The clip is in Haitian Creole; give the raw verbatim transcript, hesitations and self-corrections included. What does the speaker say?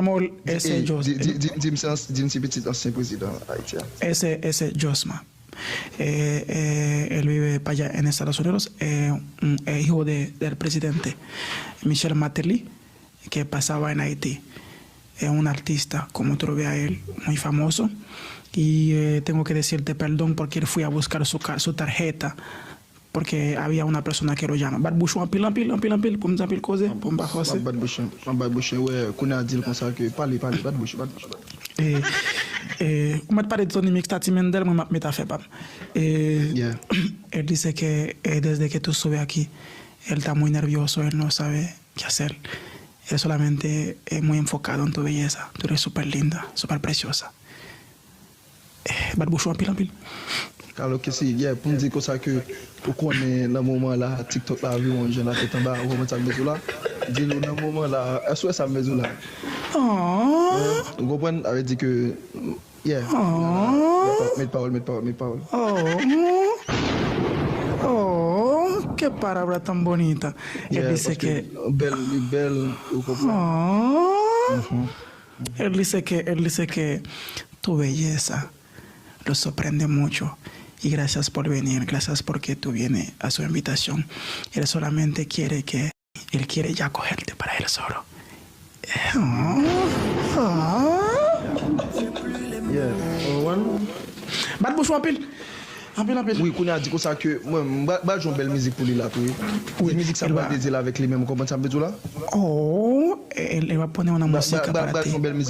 Mol, ese Jos. Di m si pitit ansyen prezidan Ayiti a. Ese, ese Josma. Eh, eh, él vive pa allá en Estados Unidos, eh, un, eh, hijo de, del presidente Michel Martelly, que pasaba en Haití. Es un artista, como tú lo ves a él, muy famoso. Y eh, tengo que decirte perdón porque fui a buscar su, su tarjeta. Porque había una persona que lo llama. Bat bouch ou anpil, anpil, anpil, anpil, pou m di anpil koze, pou m pa fòse. M ap bat bouch mwen, m ap bat bouch mwen, wè, kounye a di l konsa ke pale, pale, bat bouch, bat bouch, bat bouch. Eh, eh, ou mèt pale de Tony Mix, Tati Mendel, mwen m ap met afè pa m. Eh, él dice que eh, desde que tú subes aquí, él está muy nervioso, él no sabe qué hacer. Él solamente es muy enfocado en tu belleza. Tú eres súper linda, súper preciosa. Eh, bat bouch ou anpil, anpil. Alò ke si, yeah, pou m di konsa ke ou konnen nan moman la, TikTok la viv yon jan la tèt anba, ou konprann sa m bezwen la? Di nou nan moman la, èske w wè sa m bezwen la? Ou konprann? Sa vle di ke, yeah. Met pawòl, met pawòl, met pawòl. Oh, qué palabra tan bonita. Él dice que bèl, li bèl, ou konprann? Él dice que, él dice que tu belleza lo sorprende mucho. Y gracias por venir, gracias porque tú vienes a su invitación. Él solamente quiere que, él quiere ya cogerte para él solo. Bat bouch ou anpil. Anpil, anpil. Wi, kounye a di konsa ke mwen, m ba, ba jwe yon bèl mizik pou li la tou, wi. Ti mizik sa m pral dedye l avèk li menm, ou konprann sa m vle di w la? Oh, él, él va a poner una música para ti.